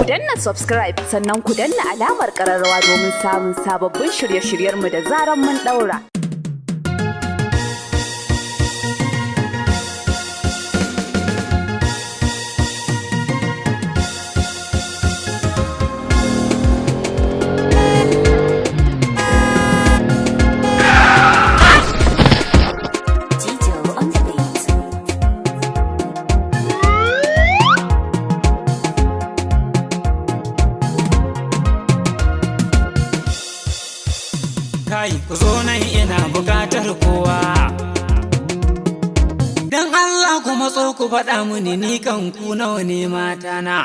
Ku danna subscribe sannan ku danna alamar kararrawa domin samun sababbin shirye-shiryenmu da zaran mun daura. Jijo on the beat. Kai, ku zo nan, ina bukatar kowa. Dan Allah ku matso ku faɗa mini, ni kan ku nawa ne mata na?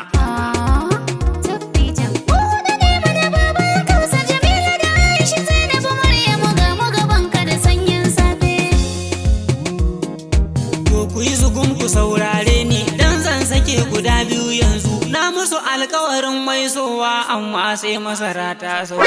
To ku yi zugun ku saurare ni, dan zan sake guda biyu yanzu. Na musu alkawarin mai sowa, amma sai masara ta sau.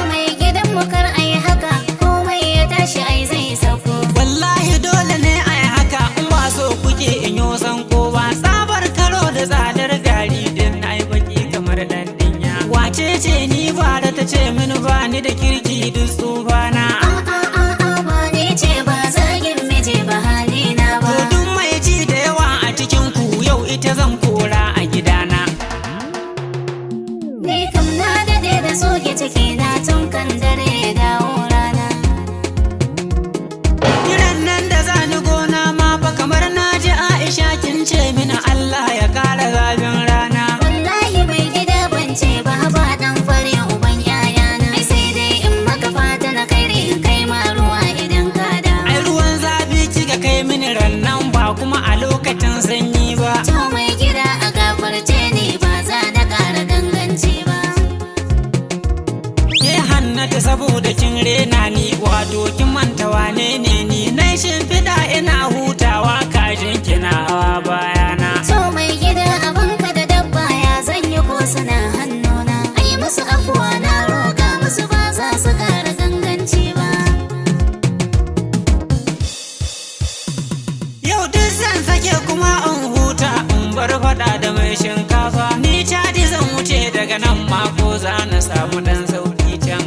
Mai gidan mu, kar ai haka, komai ya tashi ai zai sauko. Wallahi dole ne a yi haka, in ba so kuke in yo san kowa. Tsabar karo da tsadar gari din na yi baki kamar dan dinya. Wace ce ni bara ta ce mini ba ni da kirki duk tsufana? A a a, ba ni ce ba, zagin miji ba halina ba. To duk mai ji da yawa a cikin ku, yau ita zan kora a gidana. Ni kam na dade da soke ciki na tun kan dare ya dawo rana. Kiran nan da za ni gona ma fa, kamar na ji Aisha kin ce mini Allah ya kara zafin rana. Wallahi mai gida ban ce ba, ba dan fare uban yayana. Ai sai dai in maka fata na kai in kai ma ruwa idan ka dawo. Ai ruwan zafi kika kai mini rannan, ba kuma a lokacin sanyi ba. To mai gida, a gafarce ni, ba za na ƙara ganganci ba. Ke Hannata, saboda kin rena ni, wato kin manta wane ne ni. Na shimfiɗa ina hutawa, kajin kina hawa bayana. To mai gida, abinka da dabba ya zan yi ko suna hannuna. Ai musu afuwa na roƙa musu, ba za su ƙara ganganci ba. Yau duk zan sake kuma in huta, in bar faɗa da mai shinkafa. Ni caji zan wuce daga nan mako, za na samu ɗan sauki can.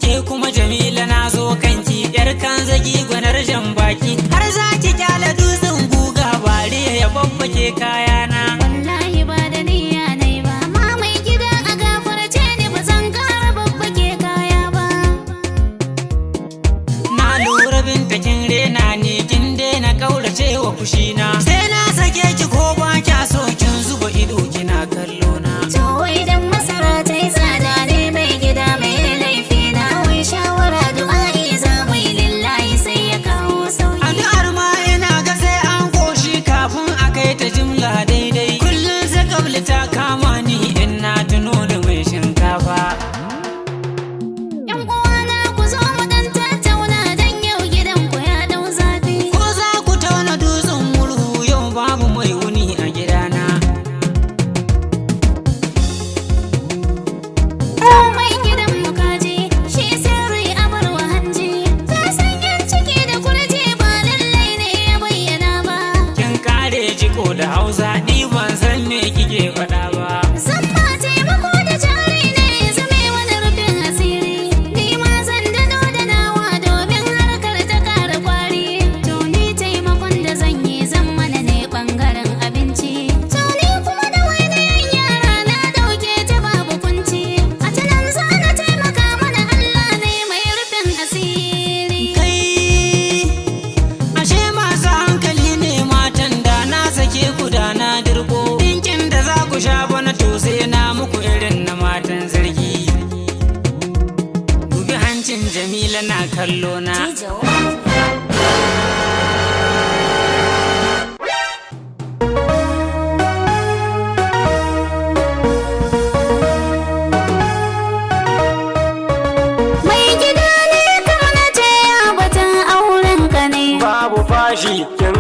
Ke kuma Jamila, na zo kanki, yar kan zagi gwanar jan baki. Har za ki kyale dutsen guga bare ya babbake kayana. Wallahi ba da niyya nai ba, amma mai gida a gafarce ni, ba zan ƙara babbake kaya ba. Na lura Binta kin rena ni, kin daina kaurace wa fushina. Sai na sake ki ko ba kya so, kin zuba ido kina kallo na. To idan masara ta yi tsada ne mai gida, mai laifi na? Wai shawara du'a'i za mu yi, lillahi sai ya kawo sauki. Addu'ar ma ina ga sai an koshi kafin a kai ta jimla daidai. Kullum sai kabli ta kama ni in na tuno da mai shinkafa. Yan uwana, ku zo mu dan tattauna, dan yau gidan ku ya dau zafi. Ko za ku tauna dutsen murhu, yau babu mai wuni a gidana. Komai gidan mu kaji, shi sirri a bar wa hanji. Ta san yan ciki da kurji ba lallai ne ya bayyana ba. Kin kare jiko da Hausa, ni ban san me kike faɗa ba. Zan ma taimako da jari ne ya zame wani rufin asiri. Ni ma zan dano da nawa domin harkar ta ƙara kwari. To ni taimakon da zan yi, zan mana ne ɓangaren abinci. To ni kuma da wani yara na ɗauke ta babu kunci. A ta nan za na taimaka mana, Allah ne mai rufin asiri. Kai, ashe masu hankali ne matan, da na sake ku da na dirko. Dinkin da za ku sha bana, to sai na muku irin na matan zargi. Dubi hancin Jamila na kallo na. Mai gida, ne kama na ce ya batun auren ka ne. Babu fashi, kin